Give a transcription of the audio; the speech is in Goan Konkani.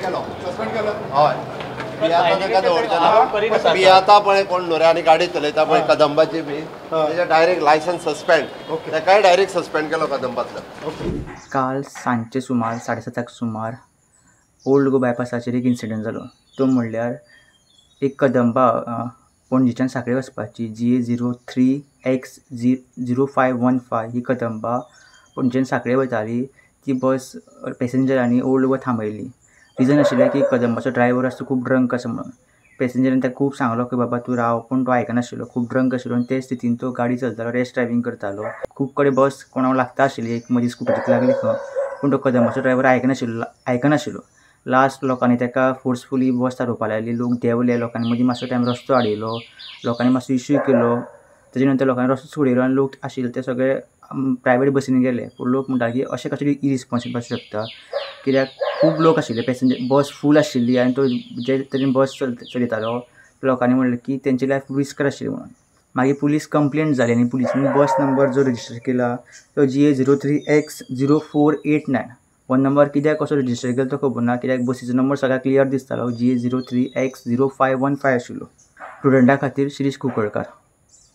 केलो. सस्पेंड केलो. हय, पियाता ताका दवरचें ना. पियाता पळय कोण न्हू रे आनी गाडी चलयता पळय कदंबाची बी, तेजे डायरेक्ट लायसन्स सस्पेंड, ताकाय डायरेक्ट सस्पेंड केलो कदंबातलो. काल सांजचे सुमार 7:30 सुमार ओल्ड गोवा बायपासाचेर एक इन्सिडंट जालो. तो म्हणल्यार एक कदंबा पणजेच्यान सांखळे वचपाची GA 03 X 0515 ही कदंबा पणजेच्यान सांखळे वयताली. ती बस पॅसेंजरांनी ओल्ड गोवा थांबयली. रिजन आशिल्लें की कदंबाचो ड्रायवर आसा तो खूब ड्रंक आसा म्हणून. पॅसेंजरान ताका खूब सांगलो की बाबा तूं राव, पूण तो आयकनाशिल्लो, खूब ड्रंक आशिल्लो आनी ते स्थितीन तो गाडी चलतालो, रॅश ड्रायव्हींग करतालो. खूब कडेन बस कोणाक लागता आशिल्ली, एक मदीं स्कुटरीक लागली खंय, पूण तो कदंबाचो ड्रायवर आयकनाशिल्लो. लास्ट लोकांनी ताका फोर्सफुली बस थारोवपा लायली. लोक देंवले, लोकांनी मदीं मातसो टायम रस्तो आडयलो, लोकांनी मातसो इश्यू केलो. तेजे नंतर लोकांनी रस्तो सोडयलो आनी लोक आशिल्ले ते सगळे प्रायवेट बसींनी गेले. पूण लोक म्हणटा की अशें कशें इरिस्पोन्सिबल आसूं शकता, कित्याक खूब लोक आशिल्ले, पॅसेंजर बस फूल आशिल्ली आनी तो जे तरेन बस चलयतालो लोकांनी म्हणलें की तेंची लायफ रिस्कार आशिल्ली म्हणून. मागीर पुलीस कंप्लेन जाली आनी पुलिसांनी बस नंबर जो रजिस्टर केला तो GA 03 X 0489. हो नंबर कित्याक कसो रजिस्टर केलो तो खबर ना, कित्याक बसीचो नंबर सगळ्याक क्लियर दिसतालो, GA 03 X 0515 आशिल्लो. प्रुडंटा खातीर शिरीष कुंकळकार.